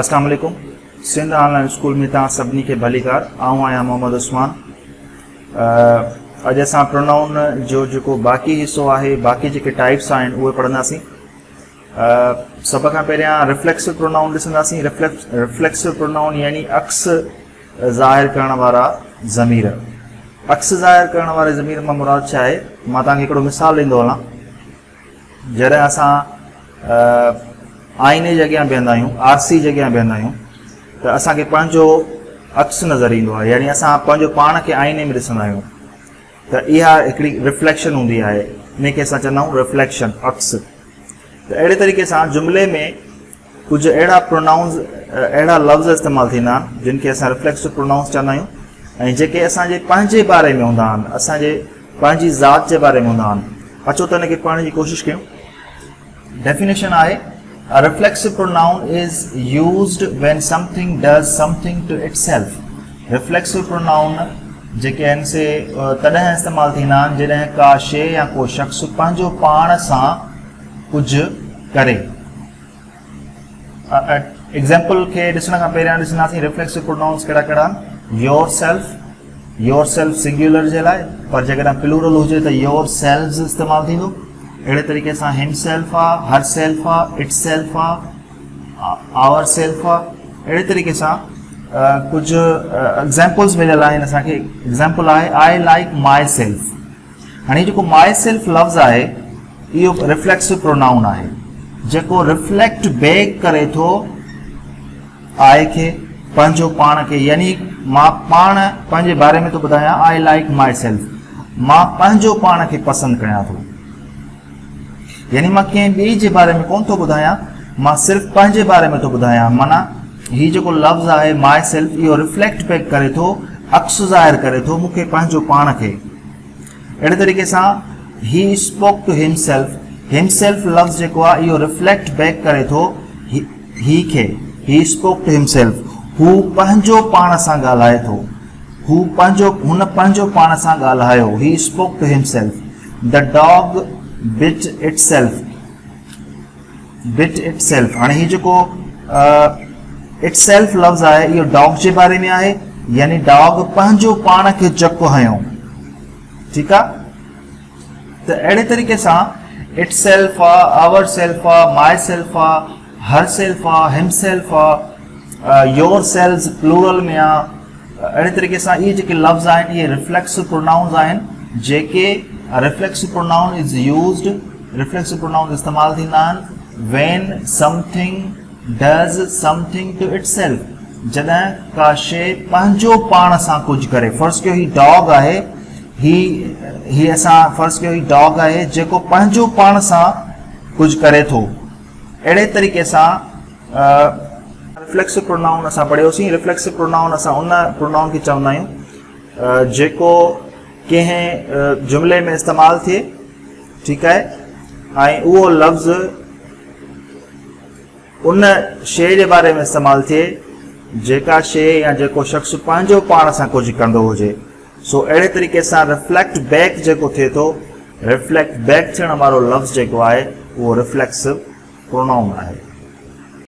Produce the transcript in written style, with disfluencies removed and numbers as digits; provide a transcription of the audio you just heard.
اسلام عليڪم Sindh on line school ۾ توهان سڀني کي ڀليڪار آئون آهيان محمد عثمان اڄ اسان پرونائون جو جيڪو باقي حصو آهي باقي جيڪي ٽائپس آهن اهي پڙهنداسين سڀ کان پهريان ريفليڪسو پرونائون ڏسنداسين ريفليڪسو پرونائون يعني عڪس ظاهر ڪرڻ وارا ضمير عڪس ظاهر ڪرڻ واري ضمير مان مراد ڇا آهي مان توهان کي هڪڙو مثال ڏيندو هلان جڏهن اسان آئيني جي اڳيان بيهندا آهيون آرسي جي اڳيان بيهندا آهيون ته اسان کي پنهنجو عڪس نظر ايندو آهي يعني اسان پنهنجو پاڻ کي آئيني ۾ ڏسندا آهيون ته اها هڪڙي رفليڪشن هوندي آهي ان کي اسان چوندا آهيون رفليڪشن عڪس ته اهڙي طريقي سان جملي ۾ ڪجهه اهڙا پرونائونز اهڙا لفظ استعمال ٿيندا آهن جن کي اسان رفليڪسو پرونائونز چوندا آهيون ۽ جيڪي اسان جي پنهنجي باري ۾ هوندا آهن اسان جي پنهنجي ذات جي باري ۾ هوندا آهن اچو ته ان کي پڙهڻ جي ڪوشش ڪيون ڊيفينيشن آهي A reflexive pronoun is used when something does something to itself. Reflexive pronoun جيڪي آهن سي تڏهن استعمال ٿيندا آهن جڏهن ڪا شيء يا ڪو شخص پنهنجو پاڻ سان ڪجهه ڪري. ايگزامپل کي ڏسڻ کان پهريان ڏسنداسين ريفليڪسو پرونائونس ڪهڙا ڪهڙا آهن. Your self, your self singular جي لاء، پر جيڪڏهن پلورل هجي ته your selves استعمال ٿيندو. اهڙي طريقي سان هم سيلف آ، هر سيلف آ، it self آ، آور سيلف آ. اهڙي طريقي سان ڪجهه ايگزامپلز مليل آهن اسان کي. ايگزامپل آهي I like my self. هاڻي جيڪو ماء سيلف لفظ آهي اهو ريفليڪسو پرونائون آهي جيڪو ريفليڪٽ بيڪ ڪري ٿو آء کي، پنهنجو پاڻ کي، يعني مان پاڻ پنهنجي باري ۾ ٿو ٻڌايان I like my self, مان پنهنجو پاڻ کي پسند ڪريان ٿو، يعني مان ڪنهن ٻئي جي باري ۾ ڪونه ٿو ٻڌايان، مان صرف پنهنجي باري ۾ ٿو ٻڌايان. معنيٰ هي جيڪو لفظ آهي ماء سيلف اهو ريفليڪٽ بيڪ ڪري ٿو، عڪس ظاهر ڪري ٿو مون کي پنهنجو پاڻ کي. اهڙي طريقي سان he spoke to himself, himself لفظ جيڪو آهي اهو ريفليڪٽ بيڪ ڪري ٿو هي کي، هي اسپوڪ ٽو هم سيلف، هو پنهنجو پاڻ سان ڳالهائي ٿو، هو پنهنجو، هن پنهنجو پاڻ سان ڳالهايو، he spoke to himself, the dog bit itself, bit itself, هاڻي هي جيڪو it self لفظ آهي اهو ڊاگ جي باري ۾ آهي، يعني ڊاگ پنهنجو پاڻ کي چڪ هنيو، ٺيڪ آ. ته اهڙي طريقي سان it self آ، آور سيلف آ، ماء سيلف آ، هر سيلف آ، هم سيلف آ، your selves plural ۾ آ. اهڙي طريقي سان اهي جيڪي لفظ آهن اهي ريفليڪسو پرونائونز آهن جيڪي reflexive pronoun is used, reflexive pronouns استعمال ٿيندا آهن when something does something to itself, جڏهن ڪا شيء پنهنجو پاڻ سان ڪجهه ڪري. فرض ڪيو هي ڊاگ آهي، هي هي اسان فرض ڪيو هي ڊاگ آهي جيڪو پنهنجو پاڻ سان ڪجهه ڪري ٿو. اهڙي طريقي سان ريفليڪسو پرونائون اسان پڙهيوسين. ريفليڪسو پرونائون اسان ان پرونائون کي چوندا آهيون جيڪو ڪنهن جملي ۾ استعمال ٿئي، ٺيڪ آهي، ۽ اهو لفظ ان شيء جي باري ۾ استعمال ٿئي جيڪا شيء يا جيڪو شخص پنهنجو پاڻ سان ڪجهه ڪندو هجي. سو اهڙي طريقي سان ريفليڪٽ بيڪ جيڪو ٿئي ٿو، ريفليڪٽ بيڪ ٿيڻ وارو لفظ جيڪو آهي اهو ريفليڪسو پرونائون آهي.